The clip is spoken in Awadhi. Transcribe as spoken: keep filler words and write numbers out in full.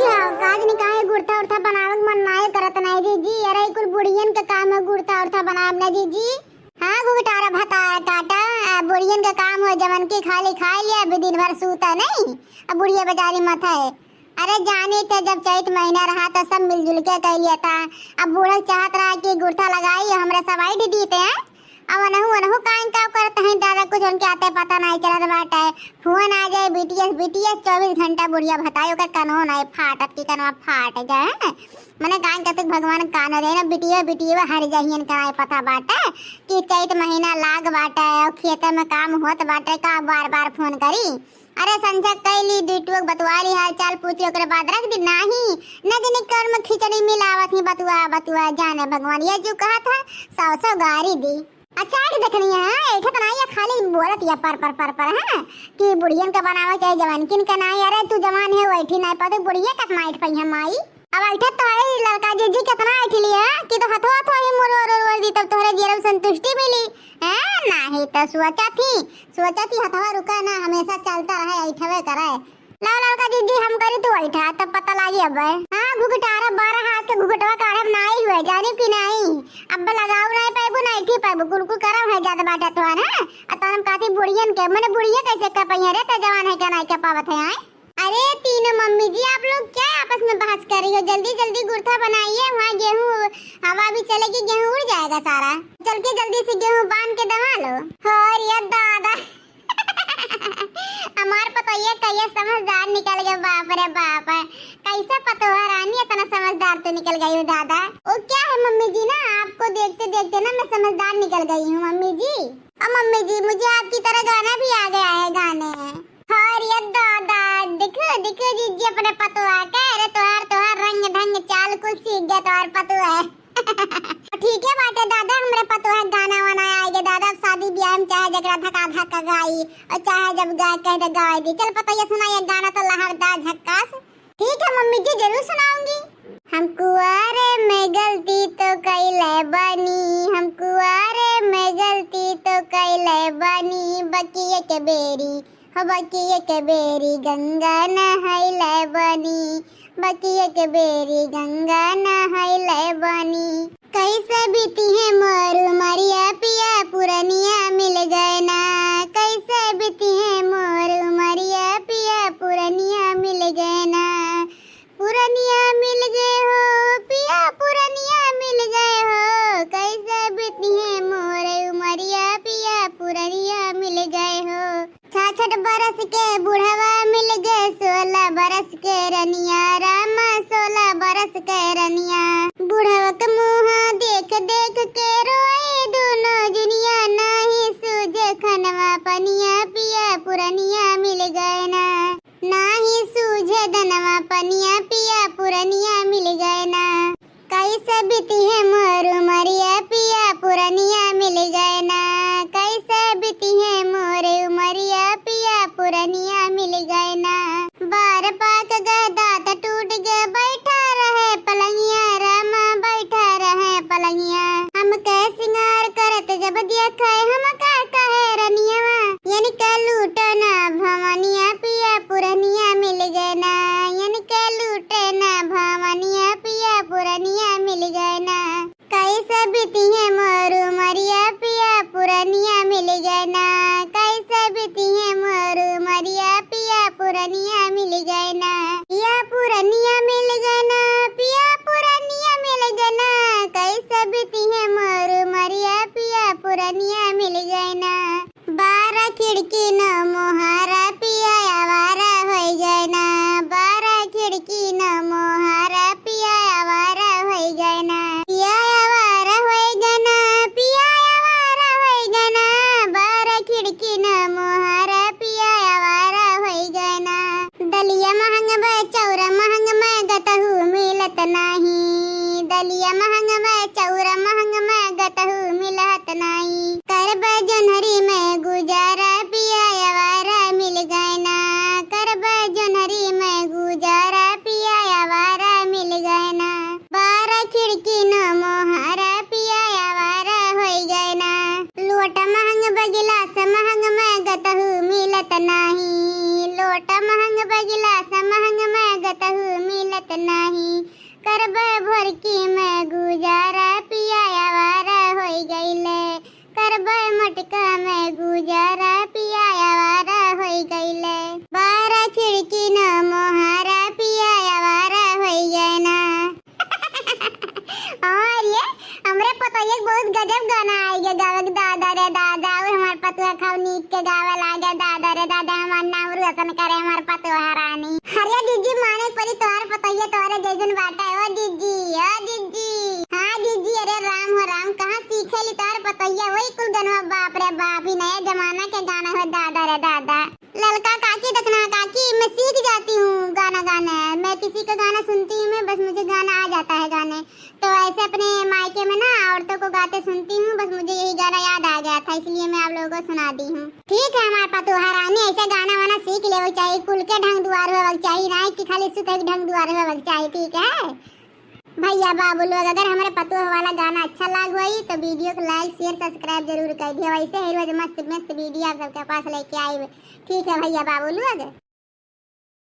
का जानी काहे गुड़था उड़था बनावे के मन नाय करत नाय जीजी। अरे कुल बुढ़ियन के काम है गुड़था उड़था बनावे ना जीजी। हाँ घुघटारा भतार काटा, आ, बुढ़ियन के काम हो जवन की खाली खाई लिया, अभी दिन भर सूता नहीं, अब बुढ़िया बेचारी मथा है। अरे जानी थे जब चैत महीना रहा तो सब मिलजुल के कह लिया था। अब बूढ़ा चाहत रहा कि गुड़था लगाई, हमरा सब ऐठ दीते हैं। अब अनहु अनहु काइन का करत हैं दादा, कुछ उनके आते पता नहीं चलत बाटे। फोन आ जाए बीटीएस बीटीएस, चौबीस घंटा बुढ़िया भताई ओकर कनो नहीं फाटत कि कनवा फाट जाए। मने काइन कहते भगवान कान दे ना, बिटिया बिटिया हर जहियन का नहीं पता बाटे कि चैत महीना लाग बाटे और खेते में काम होत बाटे, का बार बार फोन करी। अरे संझा कैली, दुई टोक बतुआ ली, हाल चाल पूछी, ओकरे बाद रख दी। नाही, न जाने कौन में खिचड़ी मिलावत ही बतुआ बतुआ, जाने भगवान। ये जो कहा था सौ सौ गारी दी। अच्छा, ऐठ देखनी है, ऐठत नाई है, खाली बोलत या पर पर पर पर, हाँ, कि बुढ़ियन का बनावे चाहे जवानकिन का नाई। अरे तू जवान है, वैठी नाई पाते, बुढ़िया कतना ऐठ पई है माई। अब ऐठत तो है लड़का जीजी, कितना ऐठ लिया कि तो हथवा हथवा ही मुरवा रोल दी, तब तोहरे जियरा संतुष्टि मिली। हैं, नाही तो सोचा थी, सोचा थी हथवा रुका ना, हमेशा चलता रहे, ऐठवे करे। लाओ लड़का जीजी, हम करी तू ऐठा, तब पता लागी अब। हाँ घुघटारा, बारह हाथ के घुघटवा काढ़ब नाई हुए, जानी कि नाई। अब लगाऊ नाई पाइबू, नाई ठी पाइबू, कुल कुल करम है जात बाटे तोहर, हैं? आ तोहर हम काथी बुढ़ियन के, मने बुढ़िया कैसे कह पइहे रे, तो जवान है क्या नाई कह पावत है, आए? अरे तीनों मम्मी जी, आप लोग क्या आपस में बहस कर रही हो? जल्दी जल्दी गुड़था बनाइए, वहाँ गेहूँ हवा भी चलेगी, गेहूँ उड़ जाएगा सारा। चल के जल्दी से गेहूँ बांध के दमा लो। हो रे दादा। हमार पतोहिया कहिया समझदार निकल गए, बाप रे बाप। कैसा पतोह रानी, इतना समझदार तो निकल गई हो दादा। ओ क्या है मम्मी जी ना, आपको देखते देखते ना मैं समझदार निकल गई हूँ मम्मी जी। और मम्मी जी, मुझे आपकी तरह गाना भी आ गया है गाने। अरे दादा, देखो देखो जीजी अपने पतोह के, अरे तोहार तोहार रंग ढंग चाल कुल सीख गया तोहार पतोह। ठीक है बाटे दादा, हमरे पतोह गाना वाना आएगे दादा, अब शादी ब्याह में चाहे जकरा धका धक गाई और चाहे जब गाए कह दे गाए दी। चल पतोहिया सुनाइए गाना तो लहरदार झक्कास। ठीक है मम्मी जी, जरूर सुनाऊंगी। हम कुआरे में गलती तो कैले बानी, हम कुआरे में गलती तो कैले बानी, बकिए के बेरी, हो बकिए के बेरी गंगा नहैले बानी, बकिए के बेरी गंगा नहैले बानी। कैसे बीती है मोर उमरिया पिया पुरनिया मिल गए ना, कैसे बीती है मोर उमरिया पिया पुरनिया मिल गए ना, पुरनिया मिल गए हो पिया पुरनिया मिल गए हो, कैसे बीती है मोर उमरिया पिया पुरनिया मिल गए हो। छाछठ बरस के बुढ़वा मिल गए, सोलह बरस के रनिया, रामा सोलह बरस के रनिया। बुढ़वा के मुँह देख देख के रोए दोनों जुनिया, नाही सूझे खनवा पनिया पिया पुरनिया मिल गए ना, नाही सूझे धनवा पनिया पिया पुरनिया मिल गए ना। कैसे बीती है मोर उमरिया पिया पुरनिया मिल गए ना, कैसे बीती है मोर उमरिया पिया पुरनिया मिल गए ना। बार पाक गए दाँत टूट गए, बैठा रहे पलंगिया रामा बैठा रहे पलंगिया। हमके सिंगार करत जब देखे हमका कहे रनियवा, यन के लूटना भवनिया पिया पुरनिया मिल गए ना, यन के लूटना भवनिया पिया पुरनिया मिल गए ना। कैसे बीती है मोर उमरिया पिया पुरनिया मिल गए ना, कैसे बीती है मोर उमरिया पिया पुरनिया मिल गए ना, पिया पुरनिया मिल गए ना, पिया पुरनिया मिल गए ना, कैसे बीती है मोर उमरिया पिया पुरनिया मिल गए ना। बारह खिड़की न मोहारा पिया आवारा होई गए ना, बारह खिड़की न मोहारा पिया आवारा होई गए ना, पिया आवारा होई गए ना, पिया आवारा होई गए ना, बारह खिड़की न मोहारा पिया आवारा होई गए ना। दलिया महंग बा, चौरा महंग में गतहू मिलत नाही। दलिया महंग में, चौरा महंग में गतहू मिलत नाही। करब जोन्हरी में गुजारा पिया आवारा मिल गए ना। करब जोन्हरी में गुजारा पिया आवारा मिल गए ना। बारह खिड़की न मोहारा पिया आवारा होई गए ना। लोटा महंग बा गिलास महंग में गतहू मिलत नाही। लोटा महंग बा गिलास महंग में गतहू किसी का गाना सुनती हूँ मैं, बस मुझे गाना आ जाता है गाने। तो ऐसे अपने मायके में ना औरतों को गाते सुनती हूँ, बस मुझे यही गाना याद आ गया था, इसलिए मैं आप लोगों को सुना दी हूँ। ठीक है, हमार पतोहा रानी, ऐसे गाना वाना सीख लेवे चाहिए, कुल के ढंग दुआर होवे चाहिए, ना कि खाली सुतई के ढंग दुआर होवे चाहिए, ठीक है? भैया बाबू लोग, अगर हमारे पतोह वाला गाना अच्छा लाग होई तो video को like, share, subscribe जरूर कर दियो। वैसे ही रोज मस्त मस्त video आप सबके पास लेके आई। ठीक है भैया बाबू लोग।